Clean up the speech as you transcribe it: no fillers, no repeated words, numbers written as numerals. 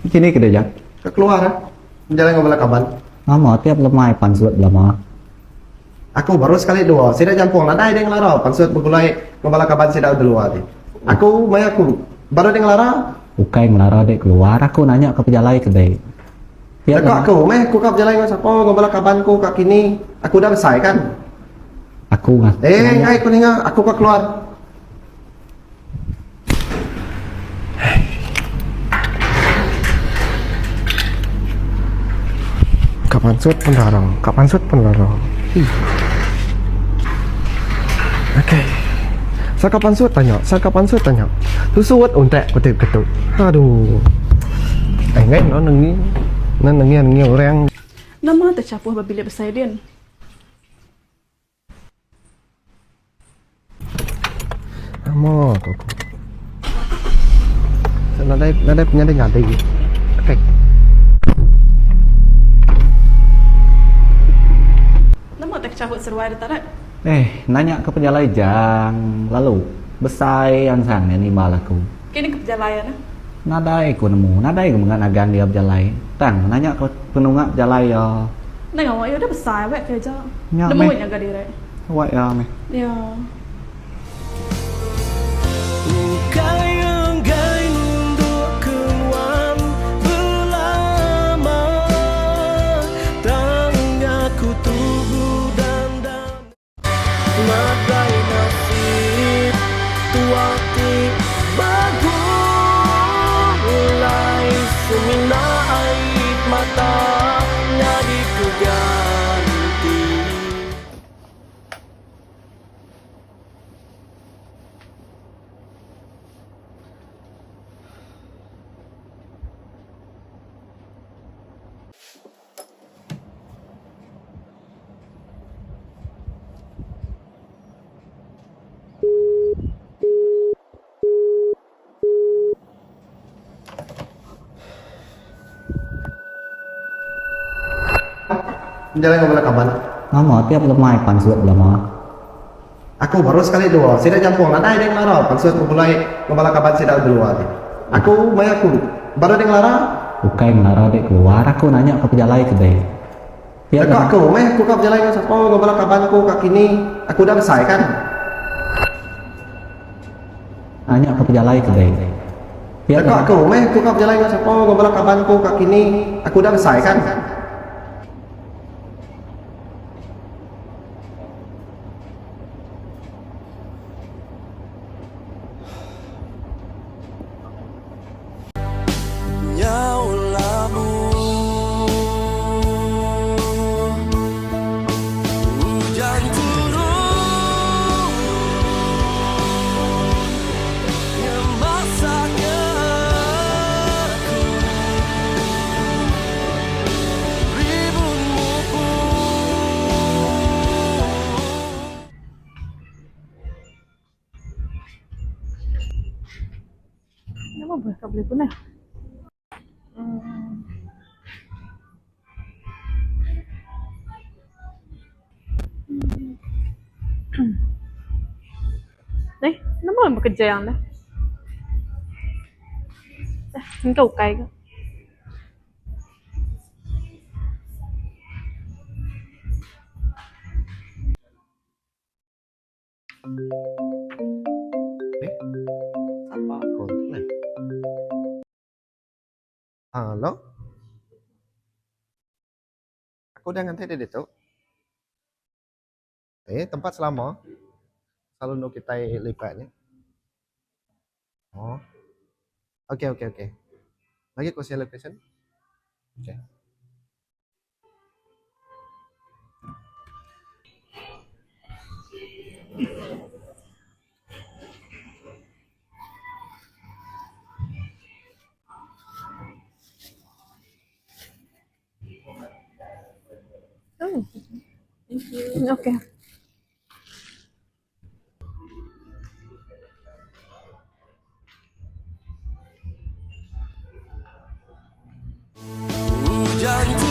Kini ke dia? Ka keluar ah. Bejalai enggau bala kaban. Nama tiap lemai pansut belama. Aku baru sekali dua sida jampung nadai deh ngelara pansut begulai enggau bala kaban sida delua ti. Aku maya aku baru deh ngelara. Ukai ngelara dek keluar aku nanya ke pejalai ke dek. Tiap Deka aku meh aku ka bejalai enggau sapa enggau bala kaban ku ka kini. Aku udah besai kan. Aku ngah. Eh enggai ku ninga aku ka keluar. Ka pansut pun larang, ka pansut pun larang. Okey. Saka pansut tanya, saka pansut tanya. Tusut untak ku ti ketu. Aduh. Eh ngai no nengi. Nan nengi nengi orang. Nama techapuh ba bilik besai din? Nama ko aku. Nadai nadai penyadi nyadi. Okey. Nama utai kechabut seruai deka rat? Eh, nanya ke pejalai jang lalu besai ansang nya nimbal aku. Kini ke pejalai iya neh? Nadai ku nemu, nadai ku mega nagang iya bejalai. Tang nanya ke penunga pejalai iya. Ndai ngawa iya udah besai awek ke aja. Nya Nemu meh. nyaga diri. Awak iya meh. Ya. Ukai enggai nunduk ke nuan belama Tang aku tugu dandam Nadai nasib tua ti begulai Semina ai mata nyadi ke ganti. Jalai enggau bala kaban. Nama tiap lemai pansut belama. Aku baru sekali dua sida jampung nadai deh ngelara pansut begulai enggau bala kaban sida bedua ti. Aku maya aku baru deh ngelara. Ukai ngelara dek keluar aku nanya ke pejalai ke dek. Deka aku meh aku ka bejalai enggau sapa enggau bala kaban aku ka kini aku udah besai kan. Nanya ke pejalai ke dek. Deka aku meh aku ka bejalai enggau sapa enggau bala kaban aku ka kini aku udah besai kan. Nyau labu Ujan turun Ngemasa ke aku Ribut mupuk. Nama bah ka bulih punah. Hmm. Eh, nama bekerja yang dah? Eh, engkau ukai ke? Eh, sapa aku tu neh? Halo? Aku udah nganti dia ditu. Eh, tempat selama. Selalu endur kitai lipat nya. Oh. Okey, okey, okey. Lagi ku share location. Okey. Oh. Thank you. Okay. Ujan.